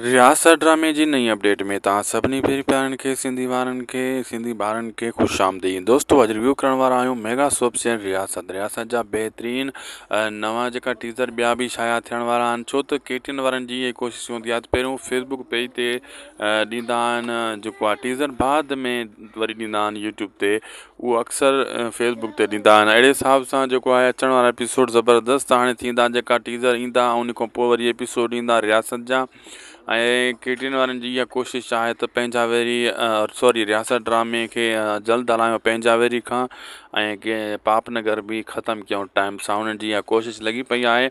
رياست ڊرامي جي نئين اپڊيٽ ۾ توهان سڀني پيري پيارن کي سنڌي وارن کي سنڌي ٻارن کي خوش آمديد دوستو اڄ ريويو ڪرڻ وارا آهيون ميگا سوپ سيريل رياست رياست جا بهترين نوان جيڪا ٽيزر ٻيا به شايع ٿيڻ وارا آهن ڇو ته ڪي ٽي اين وارن جي اها ڪوشش هوندي آهي ته پهريون فيسبوڪ پيج تي ڏيندا آهن جيڪو آهي ٽيزر بعد ۾ وري ڏيندا آهن يوٽيوب تي اهو اڪثر فيس بڪ تي ڏيندا آهن اهڙي حساب سان جيڪو آهي اچڻ وارا ايپيسوڊ زبردست هاڻي ٿيندا جيڪا ٽيزر ايندا ان کان پوء وري ايپيسوڊ ايندا رياست جا ۽ ڪي ٽي اين وارن جي اها ڪوشش آهي ته پنهنجا ويري سوري رياست ڊرامي کي جلد هلايو پنهنجا ويري کان ۽ ڪي پاپ نگر به ختم ڪيون ٽائيم سان انهن جي اها ڪوشش لڳي پئي آهي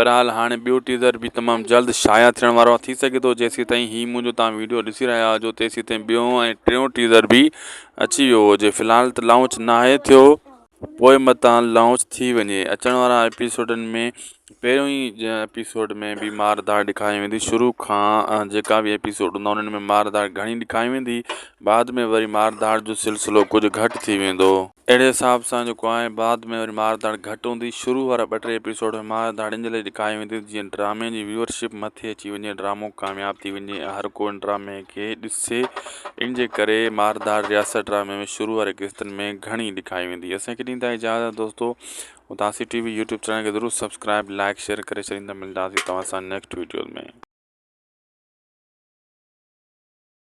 بھرحال ھاڻي ٻيو ٽيزر به تمام جلد شايع ٿيڻ وارو آهي ٿي سگهي ٿو جيسين تائين ھي منھنجو توھان ويڊيو ڏسي رھيا ھجو تيسين تائين ٻيو ۽ ٽيون ٽيزر به اچي ويو ھجي في الحال ته لانچ ناھي ٿيو پوء متان لانچ ٿي وڃي اچڻ وارا ايپيسوڊن ۾ پهريون ئي ايپيسوڊ ۾ به مار ڌاڙ ڏيکاري ويندي شروع کان جيڪا به ايپيسوڊ هوندا انهن ۾ مار ڌاڙ گهڻي ڏيکاري ويندي بعد ۾ وري مار ڌاڙ جو سلسلو ڪجهه گهٽ ٿي ويندو. اهڙي حساب سان جيڪو آهي بعد ۾ وري مار ڌاڙ گهٽ هوندي شروع وارا ٻه ٽي ايپيسوڊ ۾ مار ڌاڙ ان جي لاء ڏيکاري ويندي جيئن ڊرامي جي ويورشپ مٿي اچي وڃي ڊرامو ڪامياب ٿي وڃي ۽ هر ڪو ان ڊرامي کي ڏسي ان جي ڪري مار ڌاڙ رياست ڊرامي ۾ شروع واري قسطن ۾ گهڻي ڏيکاري ويندي اسان کي ڏيندا اجازت دوستو Udasi T V YouTube channel کي ضرور سبسڪرائب لائڪ شيئر ڪري ڇڏيندا ملنداسين توهان سان نيڪسٽ ويڊيو ۾.